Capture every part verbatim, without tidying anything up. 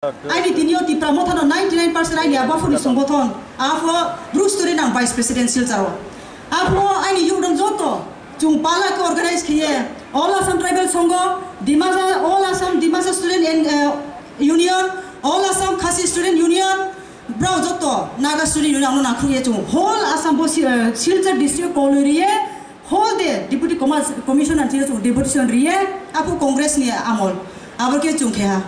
Aini tini o Tipra Motha no ninety nine percent aini abo phuru ni songbothon. Apho Bru student ang vice president Silchar o. Apho aini youth rok joto chung pala khe organize khiye All Assam Tribal Songho, Dimasa, All Assam Dimasa Student and, uh, Union, All Assam Khasi Student Union, brao joto Naga Student Union ang no nangkhru ye chung whole Assam bo si-, uh, Silchar district kolwi riye whole day Deputy Commas-, Commissioner chini chung deputation riye apho Congress ni amol abo khe chung khe ha.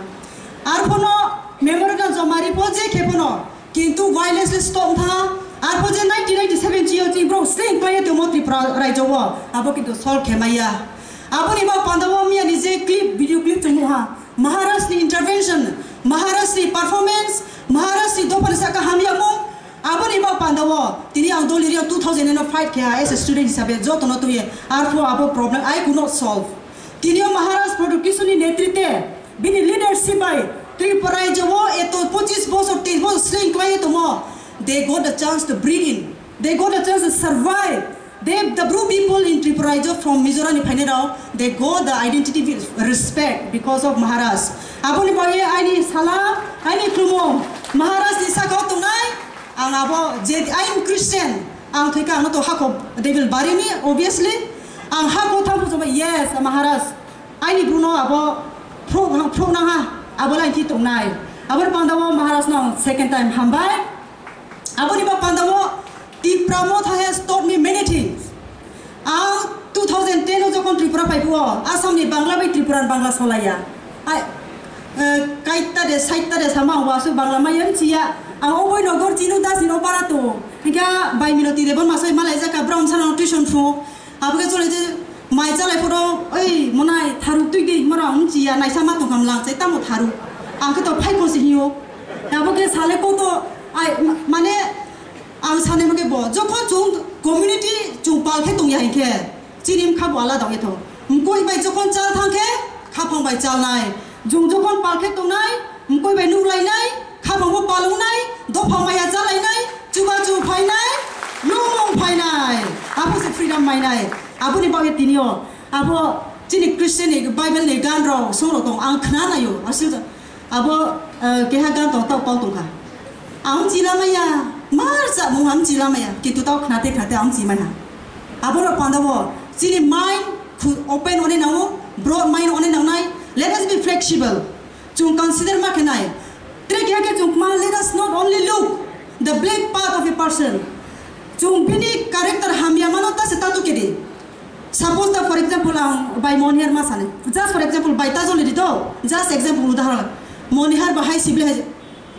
Arphono memorandum joma ri pho je khe phono, kintu violence le stop tha. Arpho je nineteen ninety-seven chi yo chi bro sing khlai tongmo Tripura rajyo o, abo kintu solve khe maya. Aboni ba panda o miya ni je clip, video clip chung ha. Maharaj ni intervention, Maharaj ni performance, Maharaj ni dopha ni saka hamya mung. Aboni ba panda o tini ang doli ri two thousand no fight khe ha as a student hisabe joto no tuye. Arpho abo problem I could not solve. Tini o Maharaj Pradyot Kishore ni netritwe bini leadership bai Tripura rajyo o eto pochis bosor, teis bosor sling khlai tongmo. They got the chance to breathe in. They got the chance to survive. They, the Bru people in Tripura rajyo from Mizoram ni phainai rao, they got the identity with respect because of Maharaj. Aboni bagwi aini sala, aini khlumo Maharaj ni sakao tongnai. Ang abo je I am Christian. Ang thoi kha ang to hako devil bari ni obviously. Ang hako thang phujo yes Maharaj. Aini Bru no abo phro phro nang ha abo lai thi tongnai. Aboni panda o Maharaj no ang second time hambai. Aboni ba panda o Tipra Motha has taught me many things. Ang two thousand ten o jokhon Tripura phai phuo Assam ni Bangla bai Tripura ni Bangla solaiya. Ai, eh, kaita de saita de sama ang wasu Bangla maya mchiya. Ang oboi nogor chinu das ni no para to. Hingka bai Minoti Debbarma sai malai jaka brown sana tuition phu. Abo khe chole je mai chalai phoro, "Oi, monai, tharuk twi di," himaro ang mchiya, naisa ma tongkha mlang chai, "Tamo tharuk? Ang khe to phai kho se," hiyo. Abo khe sale ko to, ai, ma-, mane, ang sani mo khe bo, jokhon chung community chung pal khe tongya hinkhe, chini mkha bo alada ongya tho. Mkoi bai jokhon chal thang khe, khaphang bai chalnai. Jung jokhon pal khe tongnai, mkoi bai nuklainai, khaphang bo palungnai, dopha maya chalainai, chuba chu phainai, lungmung phainai. Abo se freedom mainai. Aboni bagwi tini o, abo chini Christian ni Bible ni gan rok, song rok tong, ang khna naio, aswk abo, eh, keha gan tong, tao pau tongkha. Ang chila maya, mar cha mung ang chila maya, kintu tao khnate khnate ang chi maya. Abo rok panda bo, chini mind khu open one nango, broad mind one nangnai, let us be flexible. Chung consider ma khe nai. Tre khe khe chung ma, let us not only look the black part of a person. Chung bini character hamya mano ta se ta tu kedi. Suppose ta, for example, ang bai Monihar ma sani. Just for example, bai ta joli di do. Just example, udaharon. Monihar bahai sibli hai.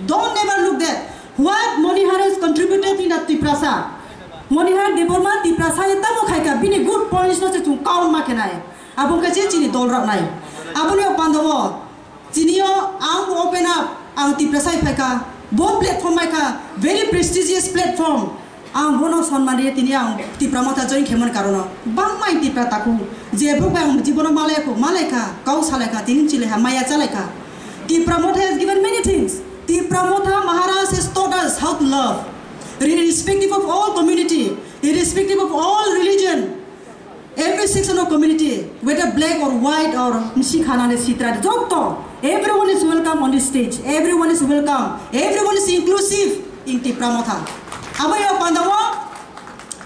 Don't never look that. What Monihar has contributed in the Tiprasa. Monihar Debbarma Tiprasa ye tamo khai kha, bini good points no se chung count ma khe nai. Abo khe se chini dol rok nai. Aboni o panda o, chini o ang bo open up, ang Tiprasa hai phai kha. Bo platform hai kha, very prestigious platform. Ang bono sonman riye tini ang Tipra Motha join khemani karono. Bangma ang Tipra taku. Je buk bai ang jibono malai ko, malai kha, kau salai kha, tini chile ha, maya chalai kha. Tipra Motha has given many things. Tipra Motha Maharaj has taught us how to love. Irrespective of all community, irrespective of all religion, every section of community, whether black or white or msi khanani sitra, joto, everyone is welcome on this stage. Everyone is welcome. Everyone is inclusive in Tipra Motha. Abo ya panda o,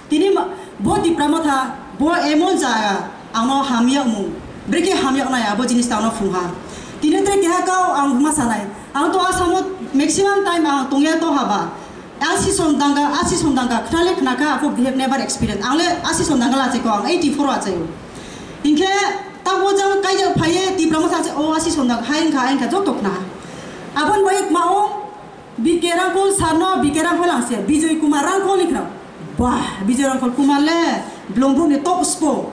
tini ma-, bo Tipra Motha, bo emon jaga, ang no hamya mung. Breke hamya nai abo jinis ta no phung ha. Tini tre keha kau ang ma sanai. Ang to Assam o maximum time ang tongya to haba. Asison danga, asison danga, khnale khnakha, apho we have never experienced. Ang le asison danga la chai ko, ang eighty four a chai o. Hinkhe, tamo jang kaijak phaiye, Tipra Motha chai, o asison danga, hai wngkha, hai wngkha, joto khna. Abon bai ma o, B K Rangkhol sir no, B K Rangkhol ang se, Bijoy Kumar Rangkhol ni khna. Bah, Bijoy Rangkhol Kumar le, Blongbru ni top spo.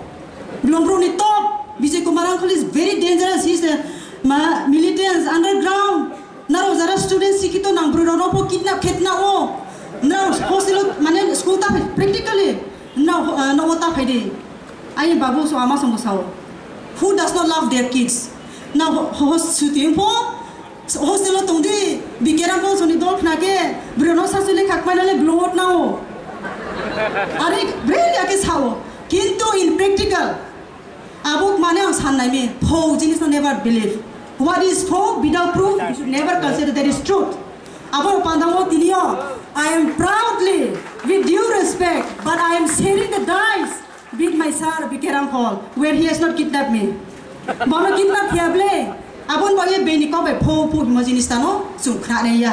Blongbru ni top, Bijoy Kumar Rangkhol is very dangerous, he is a ma, militant, underground. Naro jara student sikhito nang bwrwi rok no pho kidnap khe tna o. Naro hostel o mane school ta phai practically. Naro, ah, no ta phai di. Ai babu so ama songo sao. Who does not love their kids? Na ho-, ho-, suti pho hostel o tong di. Bikera pho soni dol khna khe bwrwi rok no sasu le khak paina le blongot na o. Are bwrwi ya khe sao. Kintu in practical Abo mane ang san nai mi, phou jinis no never believe. What is hope without proof? You should never consider that is truth. Abo pandao tinio, I am proudly, with due respect, but I am sharing the dice with my sir Bikerang Hall, where he has not kidnapped me. Bono kidnap hiya ble, abon bo ye beni kok bai pho pho himo jinis tano chung khna ne ya.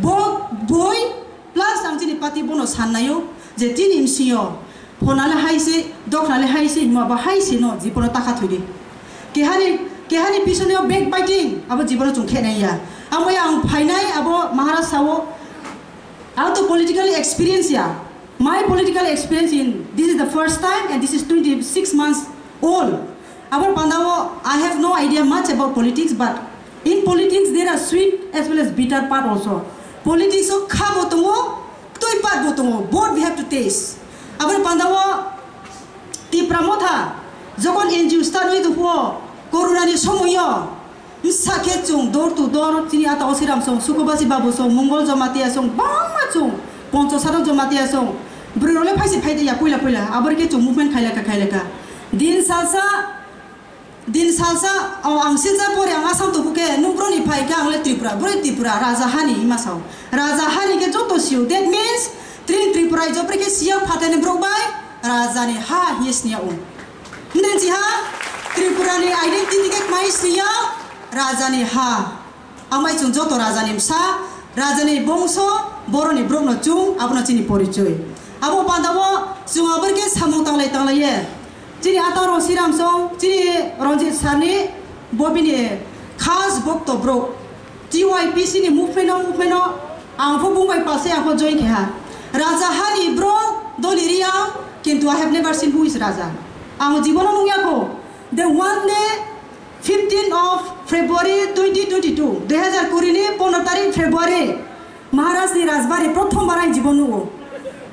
Bo boi plus ang chini party bono san nayo je chini M C O phonale hai se, dokhnale hai se, himo bo hai se no jipono taka thudi. Kehani, kehani pisonio backbiting, abo jipono chung khe nai ya. Amo ya ang phainai, abo Maharaj sao, ang to politically experience ya. My political experience in, this is the first time and this is twenty-six months old. Abo pandao, I have no idea much about politics, but in politics there are sweet as well as bitter part also. Politics o kha bo tongo, twi part bo tongo, both we have to taste. Abo pandao Tipra Motha, jokon N G O start oi tongphuo, Corona ni somoyo, bwsa khe chung door to door, chini ata Osiram song, Sukobasi Babu song, Mongol Jamatia song, bangma chung, Poncho Sadok Jamatia song, bwrwi rok le phaisi phai ya puila puila, abor khe chung movement khailaka khailaka. Din salsa, din salsa, o ang silsa pore ang Assam tubu khe, nung broni phai khe ang le Tripura, broi Tripura, Raja Hani ima sao. Raja Hani khe joto sio, that means, Trin Tripura ijo bre khe siya phatani brok bai, Raja ni ha hi sniya o. Hwnwi si ha, Tripura ni identity khe mai sniya, Raja ni ha. Amai chung joto Raja ni bwsa, Raja ni bongso, boroni brok no chung, abono chini porichoi. Abo pandao chung abor khe samung tanglai tanglai ye. Chini ata Rosiram song, chini Ranjit sir ni, bo bini khas bokto brok. T Y P C ni movement o, movement o, ang pho bung bai pase ang pho join khe ha. Raja Hani brok, Doli Riang, kintu I have never seen who is Raja. Ang jibono nung ya kho. The one day, fifteenth of February twenty twenty-two, dui hazar kuri ni pondro tarik February, Maharaj ni Rajbari prothom bar ang jibon nugo.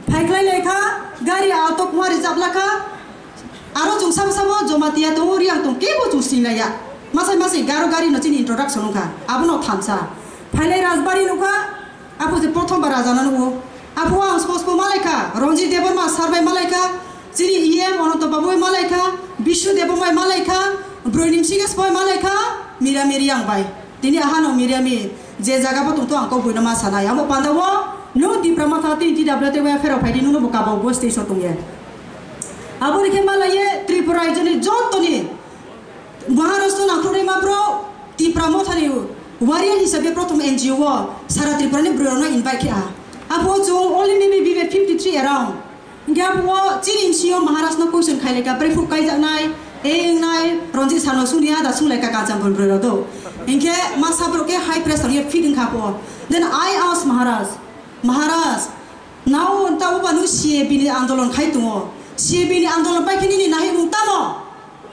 Phaiklai lai kha, gari auto kuma rijab la kha, aro chung sabo sabo Jamatia tongo, Riang tong, kebo chung singlai ya. Masai masai garo gari no chini introduction wngkha, abono thansa. Phailai Rajbari nukha, Apo je prothom bar Raja no nugo. Apo ang spo spo malaikha, Ranjit Debbarma sir bai malaikha, chini E M Ananto Babu bai malaikha, Bishu Debbarma bai malaikha, Broinim Sigas bai malaikha, Mira Miri ang bai. Tini ahano Mira Mi, je jaga bo tongto ang kok buino ma sanai. Amo pandao, no Tipra Motha tini T W T bai phero phaidi, nuno bo kabo bo stage o tongye. Abo ni khe malaye Tripura raijoni jotoni Maharashtra nangkuknai ma bro, Tipra Mothani warrior hisabe prothom N G O o sara Tripura ni bwrwi rokno invite khe ha. Abo chung only maybe be fifty three around. Hingke abo chini M C O Maharaj no question khailai ka, prefuk kaijaknai, e wngnai, Ranjit sano sungni ada sunglai ka Kanchanpur bwrwi rok do. Hingke masa borok ke high pressure ye feed wngkha po. Then I ask Maharaj, Maharaj, nao ta uba nu C A B ni andolon khai tongo. C A B ni andolon pai khe nini nahi mung tamo?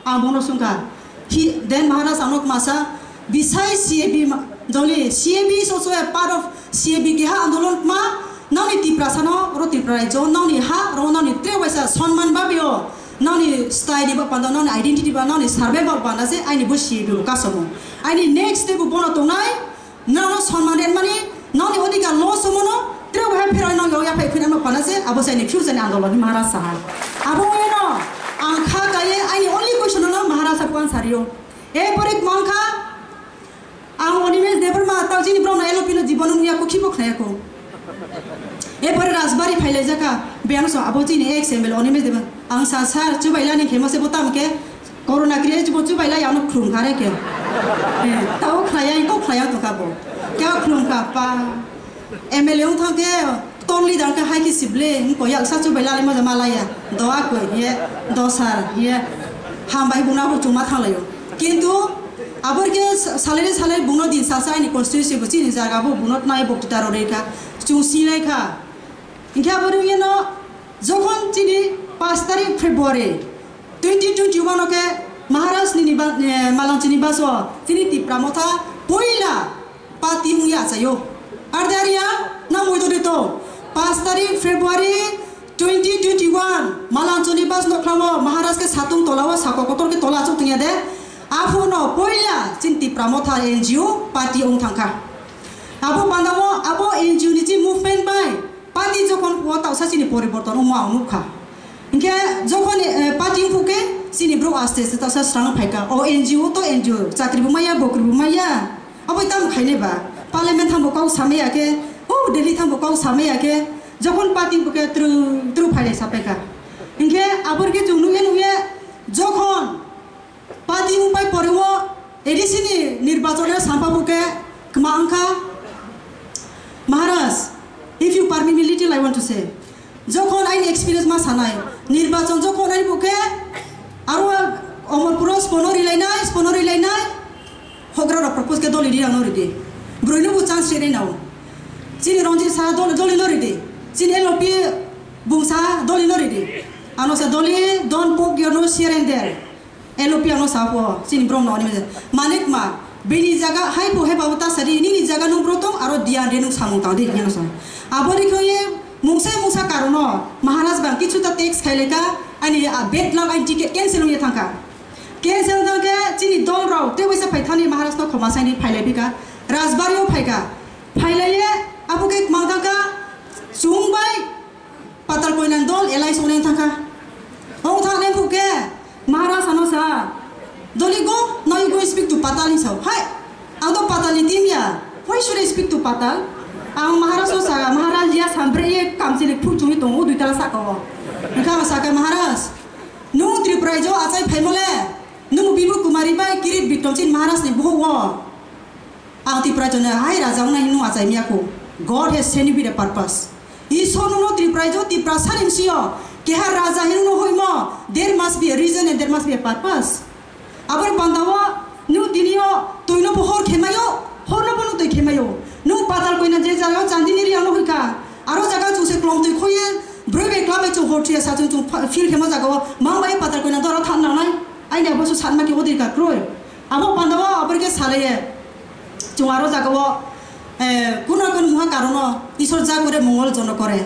Ang bono sungkha. He, then Maharaj ang nok masa, beside C A B ma-, doli, C A B is also a part of C A B keha andolon ma, nangni Tiprasa no, oro Tripura raijo, nangni ha, oro nangni tre waisa sonman babio, nangni style ni ba panda, nangni identity ba, nangni survey ba panda se, aini bo C A B bo kasomo. Aini next step bo bono tongnai, Nono sonman rwmani, noni odhikar loss wngmano, tei bo hai pheroi nong yaphai khwna ma pana se, abo se ni future ni andolon ni Maharaj saha. Abo wngno, ang kha kaiye, aini only question no Maharaj abo ang sario. E pore mang kha, ang Animesh Debbarma, tau chini borok no L O P no jibon wngya ko, khibo khnaya ko. E pore Rajbari phailai jaka, biyang so abo chini ex M L A Animesh Debbarma. Ang sa sir, chubailani khe mase bo tam khe, corona kre chubo chubailai ano khulum kha re khe. Eh, tao khlaiya, ko khlaiya to kha bo. Kya khulum kha pa. M L A wng thang khe, tong leader khe hai khe sible, ko yaksa chubailai mo malaya. Doa ko ye, dosar ye. Hambai buna bo chuma thanglayo. Kintu, abor khe salai salai buno din sa sa ni constituency bo chini jaga bo buno nai bo taro re kha. Chung sinai kha. Hingke abo rwngya no, jokhon chini pash tarik February twenty twenty-one o khe Maharaj ni niba-, eh, Malangchini baso chini Tipra Motha poila party wngya achaio. Ardaria na moido de to, pash tarik February twenty twenty-one Malangchini bas nokhlamo Maharaj khe satung tolao sako kotor khe tola achuk tongya de. Aphuno poila chini Tipra Motha N G O party wng thangkha. Abo pandao abo N G O ni chi movement bai Party jokhon o tausa chini poriborton wngma ang nukha. Hinkhe jokhon, eh, party wngkha khe Chini bro aste aste tasa srang phaika. O N G O to N G O, chakri bo maya, bokri bo maya. Abo tam khaine ba. Parliament thambo kau samaya ke, o Delhi thambo kau samaya ke. Jokhon party bo ke tru tru phaile sapeka. Hinkhe abor ke chung nuye nuye jokhon party upai pore o A D C ni nirbachon sampa bo ke kma wngkha. Maharaj, if you permit me little, I want to say. Jokhon aini experience ma sanai, nirbachon jokhon ai bukhe aro Omorpuro spono rilainai, spono rilainai, hogra rok propose ke doli rirang no ridi. Broi no bo chance rinai nao. Chini Ranjit sa dol-, doli no ridi. Chini L O P bungsa doli no ridi. Ano sa doli, don't put your nose here and there. L O P ano sa po, chini brom no ani mese. Manik ma, bini jaga hai po hai babu ta sari, nini jaga nung bro tong, aro diyan re nung samung tang di, yano sa. Abo ri kho ye, mungsa mungsa karono, Maharaj bang kichu ta tax khai leka, ani a bad luck, ani ticket cancel ye thangka. Cancel thangka, chini dom rao, te waisa phai thani Maharaj no khoma sai ni phai lai bika, Rajbari o phaika. Phai lai ye, abo ke mang thangka, chung bai, Patal koinan dol elai songneng thangkha. Ong thang neng khuke, Maharaj ano sa, "Doli go, now you go speak to Patal," ni sao. Hai, ang to Patal ni team ya. Why should I speak to Patal? Ang Maharaj no sa, Maharaj ya sambre ye kamchili phu chumi tongo dui tala saka o. Engkha ang saka, "Maharaj, nung Tripura jo achai phaimole, nung Bibu Kumari bai Kirit Bikrom chin Maharaj ni buhuk o." Ang Tipra jone hai raja wngnai hinwi achai miya kho. God has sent you with a purpose. Isor nono Tipra jo Tipra sani msiyo. Keha raja hinwi no hoimo. There must be a reason and there must be a purpose. Aboni panda o nung tini o twi no pohor khemayo, hor no bono twi khemayo. Nung patal koina je jaga o chandi ni riyang no hoika. Aro jaga chuse klom twi khoye, broi bai kla bai chu hor thiya sa chung chung fa-, feel khema jaga o. Mang bai patal koina doro than nangnai. Aini abo su satma khe odir ka kroi. Abo panda o abor khe salaiye. Chung aro jaga o, eh, kuno kuno muha karono Isor ja kore mongol jono kore.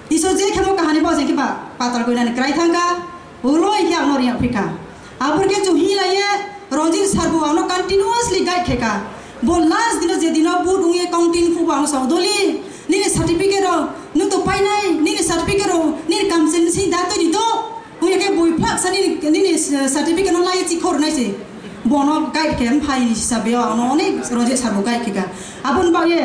Isor je khemo kahani bo jeng khe ba patal koinani krai thangka, ulo ikhe ano riya phika. Abor khe chung hi laiye, Ranjit sir bo ano continuously guide kheka. Bo last dino je dino vote ungye counting phubo ano sao, "Doli, nini certificate ro, nung to painai, nini certificate ro, nini kamsen sing da to di do." Wngya khe bui phlak sa nini, nini certificate no lai chikhor nai se. Bono guide khe phai ni hisabe o ano onek Ranjit sir bo guide khe ka. Aboni bagwi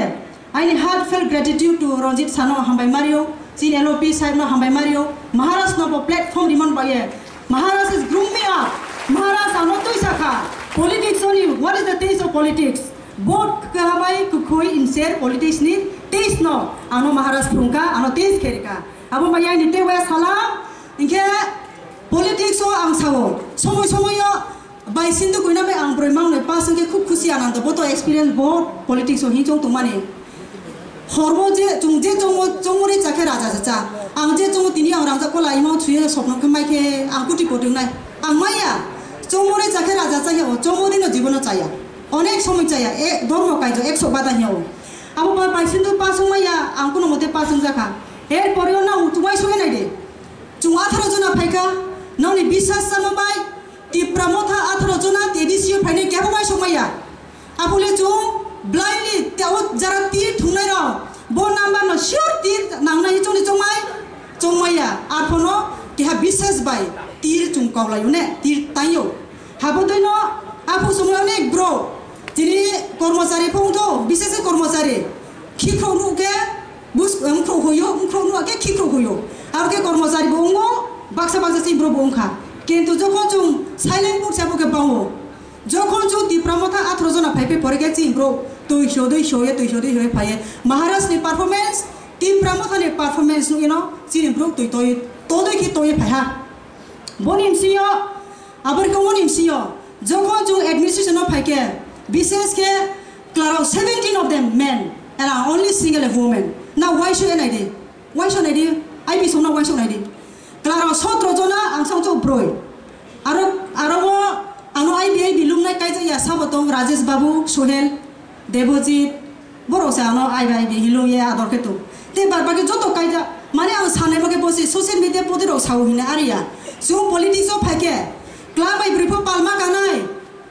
aini heartfelt gratitude to Ranjit sir no hambai mario, chin L O P sir no hambai mario, Maharaj no bo platform rimon bagwi. Maharaj is groom me up. Maharaj ano twi sakha. Politics only, what is the taste of politics? Vote kahamai kukhoi inser politics ni taste no ano Maharaj phungka, ano taste kherika. Abo bagwi aini tei waya salam. Hinkhe politics o ang sao, somoi somoi o bai Sindhu koina bai ang broi mangnoi pass wngkhe khub khusi anando, bo to experience bo politics o hinchong tongmani. Horbo je, chung je chongmo, chongmori chakhe raja cha cha. Ang je chongo tini ang rangchak kola imo thuye sopno khe mai khe ang kuti poti wngnai. Ang maya, chongmori chakhe raja cha ya o, chongmori no jibono chaya. Onek somoi chaya, e, dormo kaijo, ekso bada hiya o. Abo bai bai Sindhu pass wngmaya, ang kuno mote pass wngjakha. Er pore o na utu bai soke nai de. Chwng atharo jona phaikha, nokni biswas chama bai Tipra Motha atharo jona A D C o phainai kebo uaisuk maya. Abole chwng blindly tei o jara tir thwngnairok bo number no sure tir nangnai chwngni chwngmai chwngmaya. Arphono keha biswas bai tir chwng kaulaio ne, tir taio. Habotwino aphuru chwngno onek bro tini kormochari phungtho, biswas khe kormochari khikrok nuh khe Bus, wngkhro hoyo, wngkhro nuha khe khikrok hoyo. Abo khe kormochari bo wngo, baksa baksa chini borok bo wngkha. Kintu jokhon chwng silent vote se abo khe bango. Jokhon chwng Tipra Motha atharo jona phai phai pore khe chini borok twi sodwi soye, twi sodwi soye phaiye. Maharaj ni performance, Tipra Motha ni performance nugwino chini borok twi twi todwi khe twi phaiha. Boni bisingo Aboni khe wngmani bisingo, jokhon chwng administration o phai khe, bishes khe klarok seventeen of them men and I only single a woman. Now why should I di? Why should I di? I B song na why should I di? Klarok sotro jona ang song chok broi. Aro, aro o ano I B, I B lumnai kaijak ya sabo tong Rajesh Babu, Sohel, Debojit, Borok se ano I B I B hinwi ye ador khe tong. Tei bar bagwi joto kaijak. Mane ang sanai bagwi bo se social media podi rok sao hinwi ari ya. Chwng politics o phai khe, kla bai bwrwi pho palma kanai,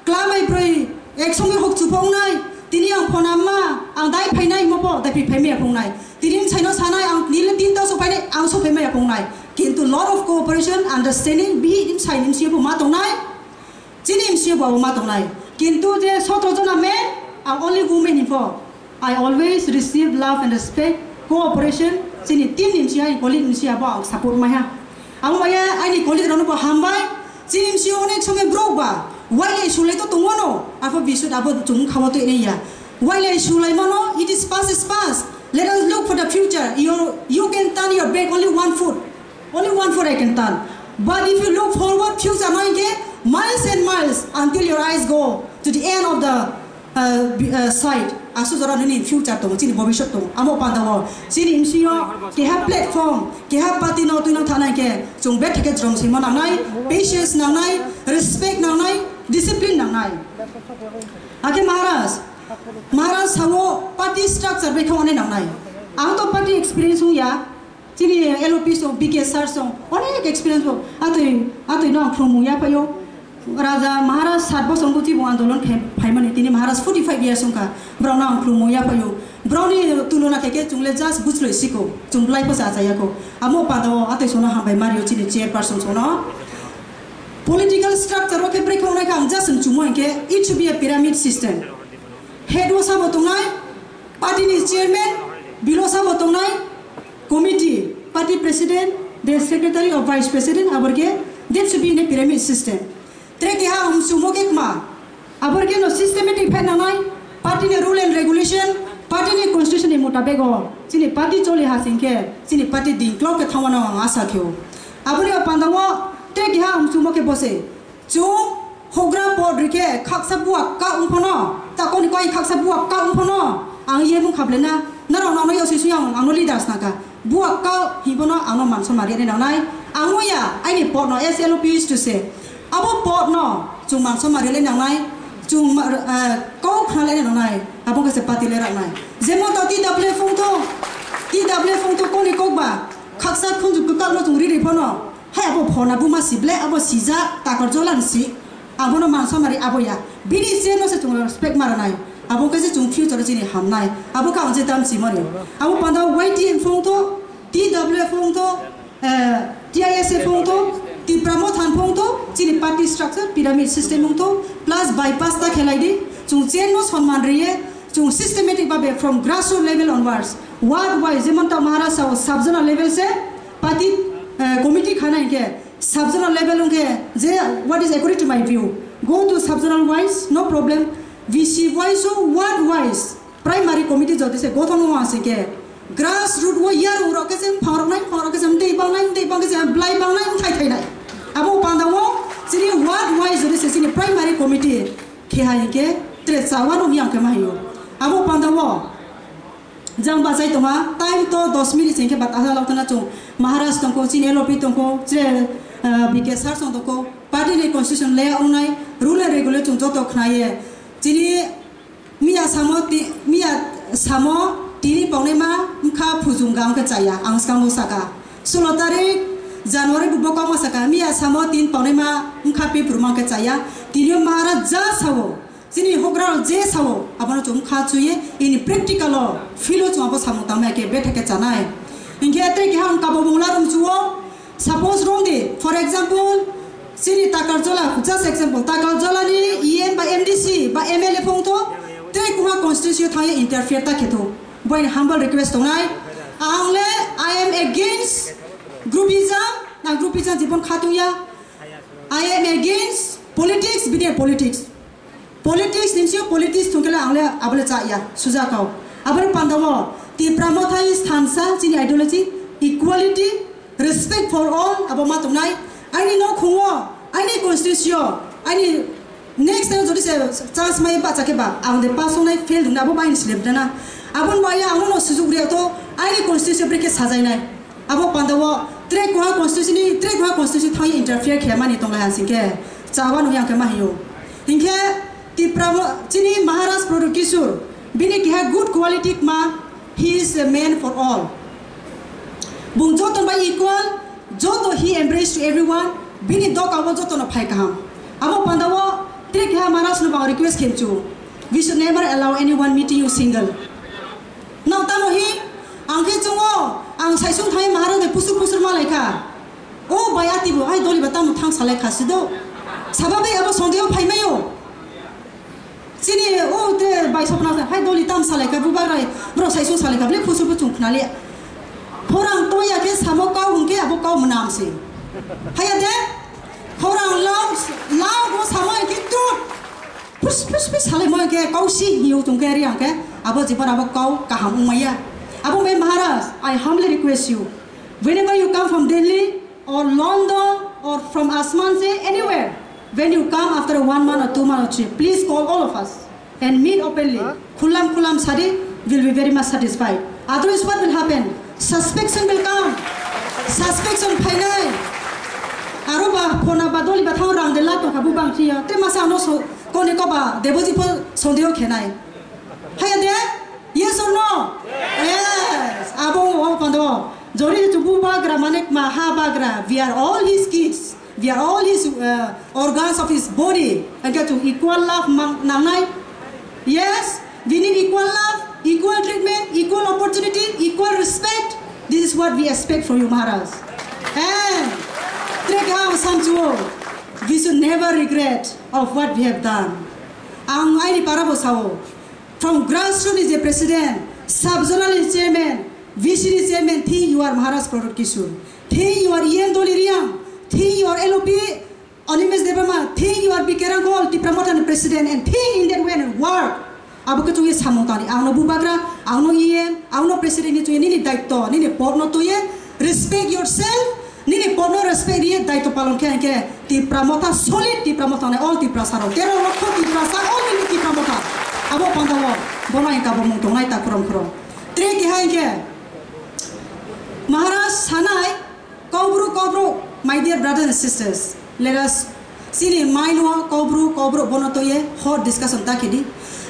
kla bai bwrwi ek somoi hok chupa wngnai, tini ang phone amma, ang dai phainai mo bo, dai phi phai maya phungnai. Tini bwsai no sanai ang nini tin ta so phainai, ang so phai maya phungnai. Kintu lot of cooperation, understanding, bihih ni bwsai ni bwsai bo ma tongnai, chini bwsai bo ma tongnai. Kintu je sotro jona men, ang only women info. I always receive love and respect, cooperation, chini team ni bwsai, colleague ni bwsai bo ang support mai ha. Ang mai aini colleague rok no bo hambai, chini bwsai onek somoi brok ba, wailai sulai to tongo no, apho bisut abo chung khawa to ya. Wailai sulai mano, it is past is past. Let us look for the future. You, you can turn your back only one foot. Only one foot I can turn. But if you look forward, future no hingke miles and miles until your eyes go to the end of the uh, bi- uh, side. Asu jora nini future tongo, chini bobisot tongo. Amo pandao, chini M C O, keha platform, keha party no tuinang thana ke, chung bet ke jrom sima nangnai, patience nangnai, respect nangnai, discipline nangnai. Ake Maharaj, Maharaj sao party structure bai khawani nangnai. Ang to party experience ya, chini L O P song, B K sir song, onek experience bo. Atwi, atwi no ang khulumung ya phaio. Raja Maharaj sat bosong buchi bo andolon khe phaimani, tini Maharaj forty five years wngkha. Borok no ang khulumung ya phaio. Borok ni tulona khe khe chungle just buchloi siko. Chung blai pho cha cha yako. Amo pado atwi sono hambai mario chini chairperson sono. Political structure o khe break wngnai kha ang just chumui khe it should be a pyramid system. Head o sabo tongnai, party ni chairman, bilo sabo tongnai, committee, party president, the secretary or vice president, aborke, that should be in a pyramid system. Tre keha ang sumo ke kma, aborke no systematic phai nangnai, party ni rule and regulation, party ni constitution ni mutabek o, chini party choli ha singke, chini party dingklok ke thangmano ang asa kheo. Aboni o pandao, tre keha ang sumo ke bose, Chwng hogra pod rikhe khaksa buak ka wng phano, takoni koi khaksa buak ka wng phano, ang ye mung khablena, narok no ano yosoi sui ang, ano leaders naka. Buak ka hi bono ano manso mari ani nangnai. Ang ya, aini pod no S L O P is to say. Abo pod no, chwng manso mari le nangnai, chwng ma-, eh, kau khna le nangnai, abo kase pati le raknai. Jemon to T W F wng tho, T W F wng tho koni kok ba, khaksa khunju kwkak no chwng riri phano. Hai abo phona buma si ble abo sijak takar jolan si. Abono mansa mari abo ya. Bini se no se chwng respect maranai. Abo khe se chwng future chini hamnai. Abo ka ang je tam si mani. Abo panda Y T F wng tho, T W F wng tho, eh, T I S F wng tho, Tipra Motha wng tho, chini party structure, pyramid system wng tho, plus bypass ta khelai di. Chwng chen no sonman riye, chwng systematic babe from grassroots level onwards, ward wise, jemon ta Maharashtra o sub zonal level se, Party, eh, committee khana hinkhe sub zonal level hinkhe je, what is according to my view, go to sub zonal wise, no problem. V C wise o ward wise primary committee jodi se gothon wng asike grass root o yarung rok khe se phang rok nai phang rok khe se mtei bang nai mtei bang khe se blai bang nai mthai thai nai. Abo panda o chini ward wise jodi se chini primary committee khe hai hinkhe tre chawa nung yang khe ma hiyo. Abo panda o Jang bachai tongma, time to dos minute hinkhe bata ha lautana chung. Maharaj tongko, chini L O P tongko, chire, ah, B K sir song tongko, party ni constitution le ongnai, rule and regulation joto khnaye. Chini miya samo ti-, miya samo tini paunai ma mkha phujung ga wngkhe chaya, ang swkang bo saka. Sulo tarik January bo bokong ma saka, miya samo tin paunai ma mkha pipru ma wngkhe chaya. Tini Maharaj ja sao, Chini hokra rok je sao, abono chwng kha chuye, ini practical o, field o chwng abo samung tangma khe betha khe chanai. Hinkhe tei keha ang kabo mungla rung chuo, suppose rung di, for example, chini Takarjola, just example, Takarjola ni E M ba M D C ba M L A phung tho, tei kuma constituency o thangye interfere ta khe tho. Boini humble request tongnai, ang le I am against groupism, na groupism jibon kha tungya. I am against politics, bini politics. Politics ni sio politics thungkhe le ang le abo le cha ya, suja kau. Aboni panda o Tipra Mothani sthansa chini ideology, equality, respect for all abo ma tongnai. Aini nokhung o, aini constituency o, aini next time jodi se chance mai bacha khe ba, ang de pass wngnai, fail wngnai abo bai slip dana. Aboni bai ang no sujuk ri to, aini constituency bri khe sajainai. Abo panda o tre kuha constituency ni, tre kuha constituency thangwi interfere khe mani tonglai asing khe chawa nung yang khe ma hiyo. Hinkhe Tipra mo-, chini Maharaj Pradyut Kishore, bini keha good quality ma, he is a man for all. Bung joto bai equal, joto he embrace to everyone, bini doka o joto no phai kaham. Abo panda o tre keha Maharaj no bang request khe mchu, we should never allow anyone meeting you single. Nang tamo hi, ang khe chungo, ang saisung thai Maharaj de pusur pusur malai kha. Pai ati bo, hai doli ba tamo thang salai khasi do. Saba bai abo sondeho phai mayo. Chini o te bai sopna sa, hai doli tam salai kha, bubagra, bro sai sung salai kha, ble phusu phu chung khna le. Khorang to ya khe samo kau hwn khe abo kau mwnam se. Haya de, khorang lao, lao bo samo ya khe tu. Phus phus phus salai mo ya khe kau si hiyo chung khe ri ang khe, abo jiban abo kau kaham wng maya. Abo mai Maharaj, I humbly request you, whenever you come from Delhi or London or from Asman se anywhere, when you come after one month or two months or three, please call all of us and meet openly. Khulam khulam sadi, will be very much satisfied. Otherwise, what will happen? Suspicion will come. Suspicion phainai. Aro ba phona ba doli ba thang rang de la tongkha bu bang khiya. Te masa ano so koni ko ba deboji pho sondeho khenai. Haya de? Yes or no? Yes. Abo o pando. Jori chubu bagra manik maha bagra. We are all his kids. We are all his uh, organs of his body. Engke chung equal love mang nangnai. Yes, we need equal love, equal treatment, equal opportunity, equal respect. This is what we expect from you, Maharaj. And Trekha Samchuo, we should never regret of what we have done. Ang aini parabo sao, from grassroots is a president, sub-zonal is chairman, V C D chairman, think you are Maharaj Pradyot Kishore. Think you are E M Doli Riang. Think you are L O P Animesh Debbarma. Think you are B K Rangkhol, Tipra Motha ni president, and think in that way and work. Abo khe chungwi samung tani. Ang no bubagra, ang no E M, ang no president ni chungwi nini daitto, nini pod no tuye, respect yourself. Nini podno respect riye daitw palon khe hinkhe Tipra Motha solid, Tipra Motha nai all Tiprasa rok, tero lokho Tiprasa all will be Tipra Motha. Abo panda o bono hinkhe abo mung tongnai ta khrom khrom. Tre keha hinkhe Maharaj sanai, Kaubru Kaubru, my dear brothers and sisters, let us chini mind o Kaubru Kaubru bono toye hot discussion ta khedi.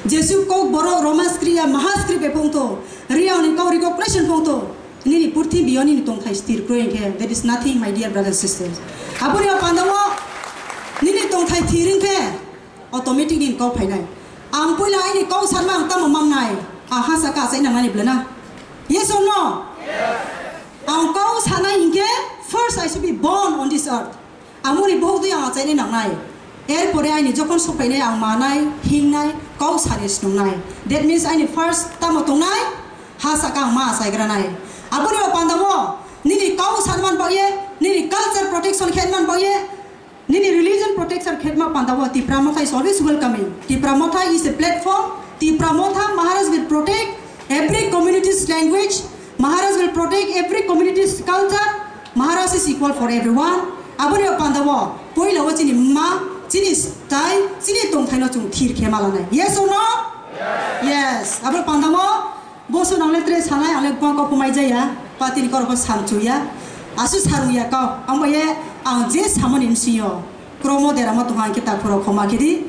Jesu Kokborok Roman script ya Maha script bepungto, Riang ni kau recognition pungto. Nini purthimbi o nini tongthai sthir kroi hinkhe, there is nothing, my dear brothers and sisters. Aboni o panda o nini tongthai thir hinkhe automatic nini kok phainai. Ang puila aini kok sanma ang tamo mangnai? Ang ha saka achai nangnani bwlana? Yes or no? Ang kok sanai hinkhe first I should be born on this earth. Amoni bohok dui ang achaini nangnai. Erpore aini jokhon sokphainai ang manai, hingnai, kok sari snungnai. That means aini first tamo tongnai, ha saka ang ma achaigranai. Aboni o panda o nini kok sanman bagye, nini culture protection khenman bagye, nini religion protection khenma panda o Tipra Motha is always welcoming. Tipra Motha is a platform. Tipra Motha Maharaj will protect every community's language. Maharaj will protect every community's culture. Maharaj is equal for everyone. Aboni o panda o poila o chini ma, chini style, chini tongthai no chung thir khe malanai. Yes or no? Yes. Abo panda o bosu nangle tre sanai, ang le bangko kumai jaya, patini korok o samchuya, asu saruya kau. Amo ye ang je samani msiyo kromo deramo tongha ang kita phuro khoma khedi.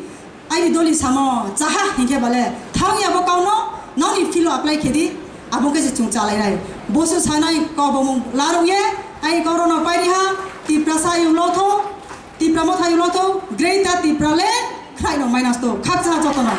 Aini doli samo chaha hinkhe bale thang ya bo kauno noni filo apply khedi, abo khe se chung chalai nai. Bosu sanai kau bo mung larung ye, ai kau rono pairi ha, Tiprasa yung lotho, Tipra Motha yung lotho, Greater Tipraland, khrai no minus to, khakcha jotono.